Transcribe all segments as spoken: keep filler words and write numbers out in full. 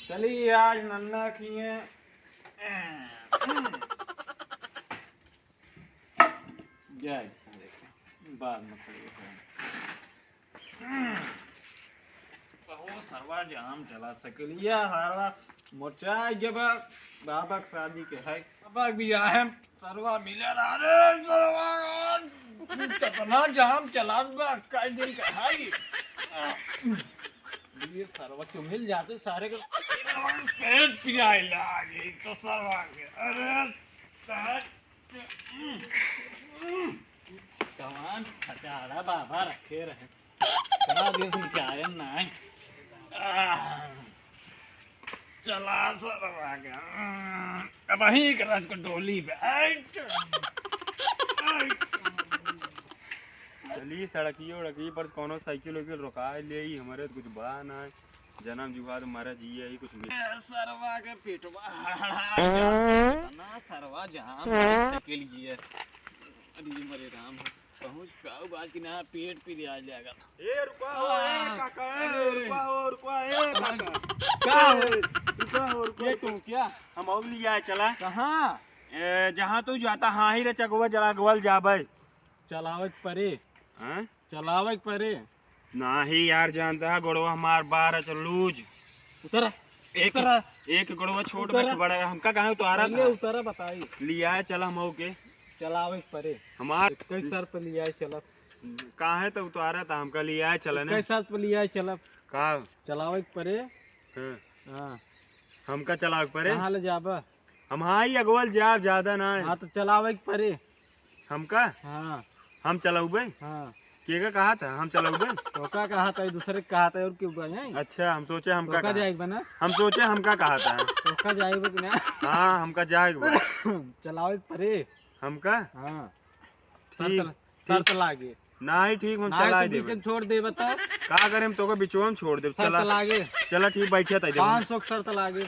चलिए, आज नन्ना किए। जय साले के, बाद में खड़े हो। बहुत सरवा जाम चला सकेलिया, हरवा मोचा जब बाबा के शादी के है, बाबा के बियाह है, सरवा मिले रहा रे, सरवा कितना जाम चला बा, कई दिन का है। ये सरवा क्यों मिल जाते सारे के, पेट पिराए लागे तो सरवा के। अरे कमान खटारा बाबा रखे रहे। इतना दिन से निकायन ना है। आह, चला सरवा के। अब वहीं एक रात को डोली पे। आइट। आइट। चली सड़कियो उड़कियो पर कोनो साइकिल उकिल रोका ले, ई हमरे तो कुछ बा ना। जनम जुगाड़ मरे जिए ही कुछ मिल। ए, सरवा के पेटवा हड़हड़ा जात बा। ना सरवा जहाँ मरे सके लिए। अरे मरे राम, पहुँच पाऊ बाज कि ना, पेट पिरिया जाएगा। ए, रुका हो, ए, आ, काका, ए, अरे। रुका हो, रुका, ए, काका। का हो? ए, रुका हो, रुका। ये तू क्या? हम और लिया है, चला। कहाँ? ए, जहाँ तू जाता, हाँ ही रे चकवा जला गोल जाबे। चलावे के परे। हाँ? चलावे के परे। नाही यार, जानता है, गोड़वा हमार बार है, चल लूज। उतरा। एक, उतरा। एक गोड़वा छोट उतरा। बच बड़ा, हमका कहाँ उतारा पहले था? उतरा, बताई। लिया है, चला हम के। चलावे के परे। हमार इक्कीस सर पे लिया है, चला। काहे तो उतारा था, हमका लिया है, चला ना। इक्कीस सर पे लिया है, चला। का? चलावे के परे। हाँ। हाँ। हमका चलावे के परे। कहाँ ले जाबा? हम हाँ ही अगवल जाब, ज्यादा ना है। हाँ, तो चलावे के परे। हमका? हाँ। हम चलाउबे? हाँ। केका कहा था हम चलाउबे? तोका कहा था, दूसरे के कहा था, और क्यों गए हैं? अच्छा, हम सोचे हमका तोका कहा। जाए बना? हम सोचे हमका कहा था। तोका जाए बा कि ना? हाँ, हमका जाए बा। चलावे के परे। हमका? हाँ। ठीक, शर्त, ठीक। शर्त लागे। नाही, ठीक, हम नाही, चलाए तो देबे। बीच में छोड़ देबे तो? का करे, हम तोके बीचवा में छोड़ देब। शर्त चला। लागे। चला, ठीक, बैठे ताई देबे। पाँच सौ के शर्त लागे।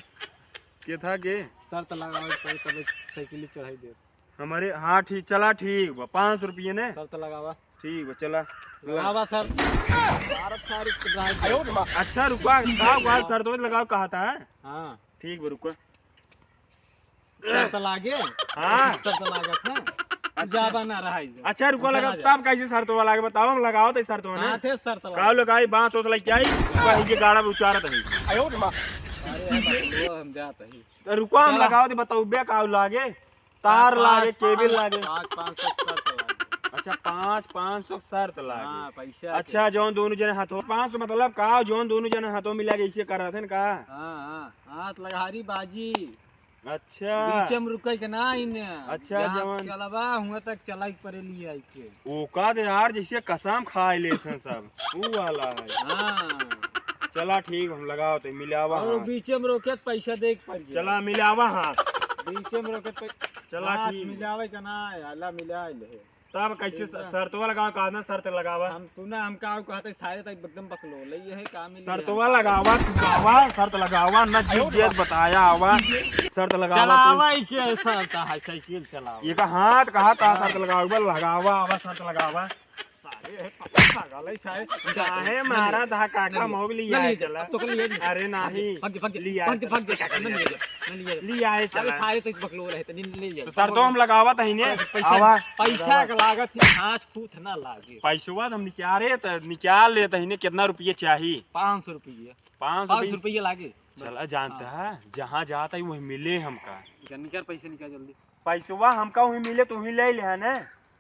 के था के? शर्त लगावे के पड़ी, तबे साइकिल चढ़ाई देब। हमारे, हाँ, ठीक, चला, ठीक बा, पाँच सौ रुपये ने। शर्त लगावा। ठीक बा, चला। लगावा शर्त। भारत सारी के ड्राइव। अच्छा, रुका, का बात शर्त लगाओ कहा था, हैं? हाँ। ठीक बा, रुका। शर्त लागे? हाँ। शर्त लागत है। अच्छा। जाबा ना रहा है। अच्छा, रुको, चला लगा, जा। तब कैसे शर्त वाला के बताओ, हम लगाओ तो शर्त वाला। हाँ, थे शर्त लगा। काऊ लगाई, बांस ओस लेके आई, ऊपर ये गाड़ा में उचारत है। अरे, हम जात है। तो रुको, हम चला। लगाओ तो बताओ, बे काऊ लागे? तार पाँच, लागे, पाँच, केबल लागे। पाँच, पाँच सौ शर्त लागे। अच्छा, पाँच, पाँच सौ शर्त लागे। हाँ, पैसा अच्छा, के। जौन दोनों जने हाथों, पाँच सौ मतलब का, जौन दोनों जने हाथों मिला के ऐसे कर रहे थे ना का? हाँ, हाँ, हाथ लगा, हारी बाजी। अच्छा। बीच में रुके के ना इन्हें। अच्छा, जहाँ जवान। चलबा, हुआं तक चलाई के परे लिए आई के। ओका दे यार, जैसे कसम खाए लेत हैं सब। ऊ वाला है। हाँ। चला ठीक, हम लगाओ तो मिलावा और हाथ। बीच में रोके तो पैसा दे के पड़ गया। चला मिलावा हाथ। बीच में रोके तो पै-, चला हाथ ठीक। मिलावे का ना है, आला मिला ले। तब कैसे स-, शर्तवा लगावा, कहा ना शर्त लगावा। हम सुना, हम का कहते सारे तक एकदम बकलो ले, ये है काम ही नहीं शर्तवा है। लगावा, तू गावा, शर्त लगावा, ना जीत जेत बताया आवा, शर्त लगावा तू। चलावा ही के शर्त है, साइकिल चलावा। ये का हाथ कहा था शर्त लगावा, लगावा, आवा शर्त लगावा। सारे है, पागल है सारे। काहे मारा था काका, नहीं, मोग लिया नहीं, है चला। अब तो कर लिया नहीं। अरे नहीं, भाग जा, भाग जा, लिया भाग जा, है भाग जा, चला। काका, नहीं लिया जा, नहीं लिया जा। लिया है अरे चला। सारे तो बकलो रहे थे, नहीं ले जा। तो शर्त हम लगावा तहीने। पैसा, आवा। पैसा का लागत है, हाथ फूट ना लागे। पैसवा तो हम निकाले त निकाल लेत ही ने, कितना रुपये चाही? पाँच सौ रुपये। पाँच सौ पाँच सौ रुपये? रुपये लागे। चला जानता हाँ। है, जहाँ जाता है वहीं मिले हमका। निकाल, निकाल पैसे निकाल जल्दी। पैसवा हमका वहीं मिले तो वहीं ले ले है ना।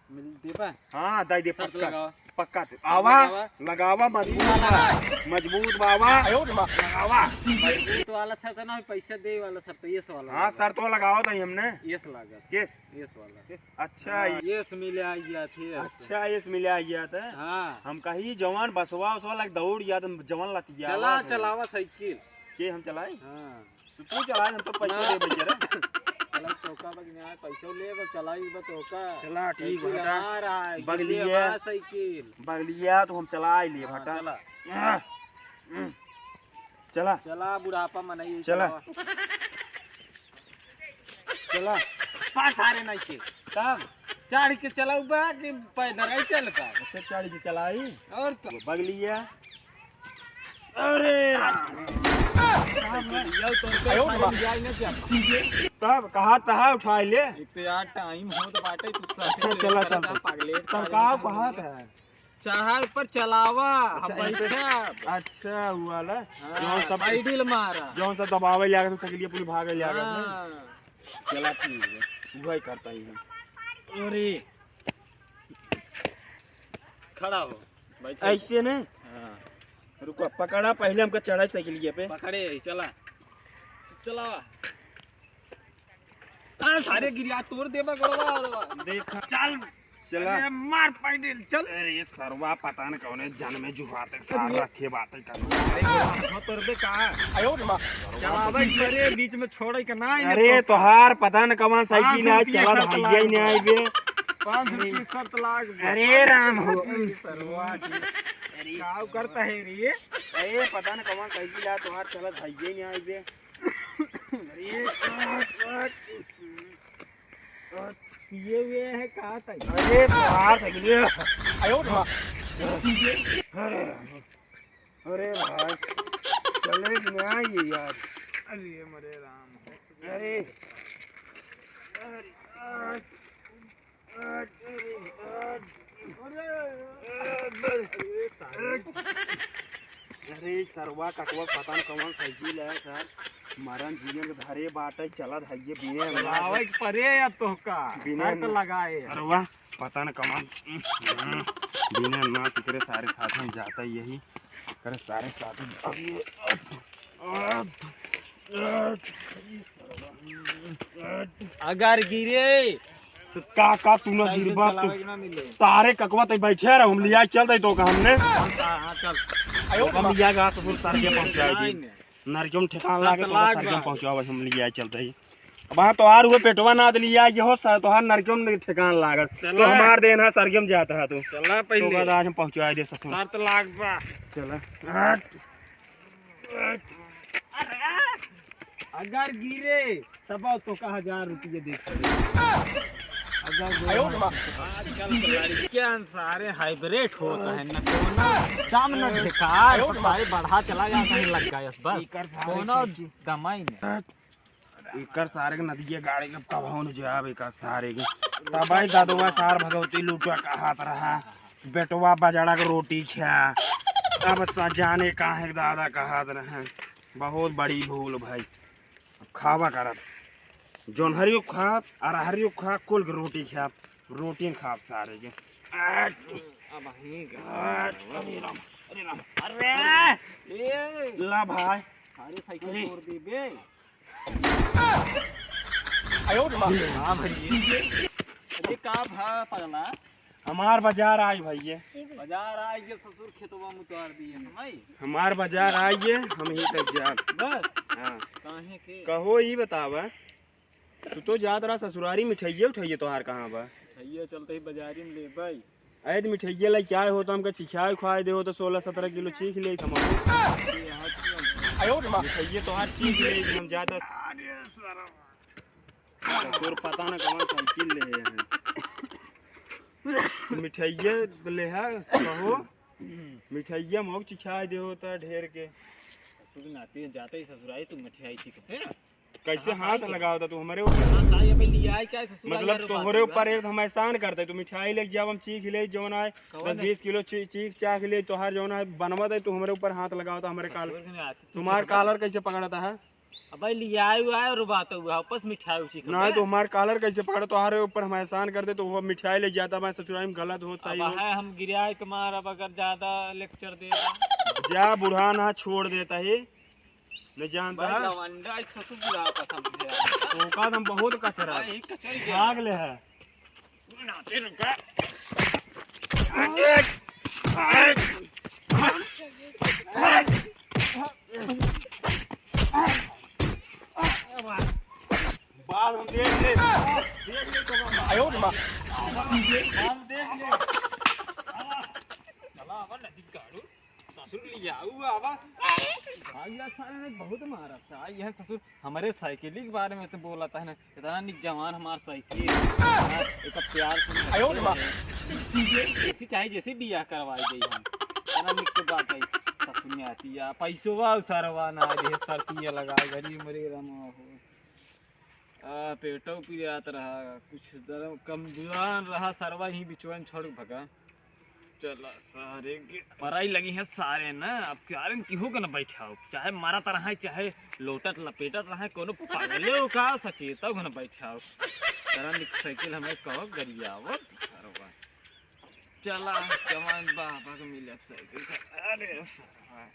मिल देबा? हाँ, दे दे, शर्त पक्का। लगावा। पक्का तो। शर्त आवा, लगावा। लगावा, मजबूत बा। लगावा। मजबूत बाबा। आयो रे माँ। लगावा। मजबूत वाला शर्त ना, पैसा दे वाला शर्त, ये वाला हाँ, लगावा। शर्त वाला लगावा तो हमने। ये से लागत। केस? यस वाला। यस। अच्छा, हाँ, ये यस मिले आ गया थे। अच्छा, यस मिले आ गया था। हाँ। हम कही जवान बसवा उसवा लग दौड़ गया, तुम जवान लतिया चला, आवा थे। चलावा साइकिल। के हम चलाए? हाँ। तो तू चलाए, हम तो पैसा ना। दे बच्चे रे। चला, तोका बग न्याय, पैसा ले, बस चलाई, बस तोका। चला, ठीक साइकिल बा, हटा। हमारा है, बगलिया। किसी हमारा साइकिल। बगलिया तो हम चला ही लिए, हाँ, हटा। चला। आह, हम्म। चला। चला, बुढ़ापा मनाइए, चला। चलावा। चला। पास आ रे नहीं के। तब? चढ़ के चलाऊ बा कि पैदल ही चल बा? अच्छा, चढ़ के चलाई। और तो। बगलिया। अरे राम। ये तो पे आयो खाली बा। जाए ना क्या? तब कहा तहा उठाई ले। एक तो यार टाइम होत बाटे, तू अच्छा, चला, चला, चल। पागलेट तब साले का कहा था? चढ़ा ऊपर चलावा, अच्छा, हम इनके बैठा। अच्छा, वो वाला। हाँ, जौन सब आइडियल मारा। जौन सब दबावे लिया के साइकिलिया पूरी भागे लिया के। हाँ। चला ठीक है, वही करता ही है। अरे। खड़ा हो। बैठ। ऐसे ने? हाँ। रुको, पकड़ा पहले हमका चढ़ा साइकिलिया पे। पकड़े, चला। चलावा। आ, सारे गिरिया तोड़ देबा गड़वा, गड़वा। देख। चल। चला। अरे मार पैडल, चल। अरे सरवा, पता न कौने जन में जुहाते सार अरे। रखे बाटे का। अरे गड़वा, हाथ तोड़ दे का? आयो रे माँ। चलावे करे, बीच में छोड़े के ना, अरे तोहार पता न कौन साइकिल है, चलत हइये नहीं आइबे। पाँच सौ रुपये शर्त लाग बा। अरे राम हो। सरवा जी। अरे काव करता है रे? अरे पता न कौन साइकिल है, तोहार चलत हइये नहीं आइबे। अरे, ये हुए है, कहाँ था ये? अरे, बाहर से निकले। आयो ना। अरे, अरे भाई, चले कि ना ये यार? अरे, मरे राम। अरे, अरे, अरे। अरे, अरे, अरे, अरे, अरे, अरे, अरे, अरे, अरे, सरवा कटवा पता न कौन साइकिल है सर, मरन जियन के धरे बाटे, चलत हइये बिना चलावे के परे या तोहका, बिना शर्त न-, लगाए। सरवा पता न कौन, बिना ना तेरे सारे साथ में जाता यही, करे सारे साथ में। अगर गिरे तो का, का तू ना साइकिल गिरबा तू? चलावे के ना मिले। सारे ककवा तई बैठे रहो, हम लिया चल दे तो का हमने। हाँ, हाँ, चल। हम लिया गा ससुर सर के पहुंचाए दे। नरकियों ठिकाना लागे तो लाग सर के बा। पहुंचावे, हम लिया चल दे। अब हाँ तोहार हुए पेटवा ना दे लिया, ये हो सर तोहार नरकियों में ठिकाना लागत। तो चला। हमार देन है सर के में जाता है तू। चला पहले। तो बाद आज हम पहुंचाए दे ससुर। शर्त लाग बा। चला। हट। अगर गिरे, तब आओ तो का हजार रुपये दे। अगर आजकल के लड़कियां सारे हाइब्रिड होत हैं, न कोनो दाम न ढेकार, सारे बढ़ा चला जाता है, लग गया बस। कोनो दमाई नहीं। एकर सारे के नदिया गाड़ी के कबहू न जाब, एकर सारे के। तबाई ददवा सार भगवती लूटा कहत रहा, बेटवा बजड़ा के रोटी खा। अब सा जाने काहे दादा कहत रहे। बहुत बड़ी भूल भाई। अब खावा करत। जोनहरियो खाब, अरहरियो खाब, कुल के रोटी खाब। रोटी न खाब सारे के। आठ। अब वहीं का। आठ। अरे राम, अरे राम। अरे! ए! ला भाई। अरे साइकिल अरे। तोड़ दी बे। आयो रे माँ। हाँ भैया। अरे का भा पगला? हमार बाजार आई भैया। बाजार आई के ससुर खेतवा में उतार दिए हम आई। हमार बाजार आई है, हम ही तक जाब। बस? हाँ। काहे के? कहो ई बतावा, तू तो जात रहा ससुरारी मिठाइये उठाइये तोहार कहाँ बा? मिठाइये चलते ही बाजारी में ले भाई। अरे तो मिठाइये लाई क्या हो तो हमका चिखाए खुआए दे हो तो सोलह सत्रह किलो चीख ले हम। आयो रे माँ। मिठाइये तोहार चीख ले हम जाता। अरे सरवा। ससुर पता न कौन साइकिल ले हैं। मिठाइये ले है कहो। मिठाइये मोक चिखाए दे हो तो ढेर के। ससुर नाती जाते ही ससुरारी तू मिठाई चीखते। कैसे हाँ, हाथ साई के। लगावता तू हमरे ऊपर? हाँ, साई, अबे लिया है क्या ससुरा मतलब यार तोहरे बात ऊपर है? एक हम एहसान करते, तू मिठाई लेके जाब, हम चीख ले, जौन आए, कौन दस है? बीस किलो ची-, चीख चाख ले, तोहार जौन है बनवा दे, तू हमरे ऊपर हाथ लगावता, हमरे काल-, ससुर के नहीं आती, तू तुम्हार चीख कालर कैसे पकड़ता है? अबे लिया है, हुआ है और बात हुआ, वापस मिठाई उची नहीं, तो हमार कालर कैसे पकड़ता, तोहरे ऊपर हम एहसान करते, तो वो मिठाई ले जाता, मैं ससुराल में गलत हो, सही अब हो। है, हम गिराए के मार, अब अगर ज्यादा लेक्चर दे जा बुढ़ा ना छोड़ देता है। नहीं जानता भाई, है? लवंडा एक ससुर बुलावा पसंद है। ओका तो हम बहुत कचरा। हाँ, एक कचरी के। भाग ले है। नाचे रुका। बाल हम देख ले। देख ले तो बाल। आयो रे माँ। बाल देख ले। चला, अब नदी काढ़ू। ससुर लिया हुआ आवा। भाई यार, साले ने बहुत मारा था। यह ससुर हमारे साइकिल के बारे में तो बोला था ना, इतना निक जवान हमार साइकिल। हाँ, एक प्यार से आयो रे माँ। जैसी चाहे जैसे बियाह करवाई दे हम। इतना निक के बात है। पुण्यातिया, पैसवा उ सरवा ना दे, सरतिया लगा, गरीब मरे रामा हो। आ, पेटो पिरात रहा, कुछ दर-, कमजोरान रहा, सरवा ही बिचवन छोड़ भगा। चला सारे के पराई लगी है सारे ना, अब क्यारन केहू के न बैठाओ, चाहे मारत रहे, चाहे लोटत लपेटत रहे, कोनो पागले हो का, सचेतव न बैठाओ। तरह निक साइकिल हमें कहो गरियावत सरवा। चला जवान बाबा के मिले साइकिल, चला। अरे सरवा।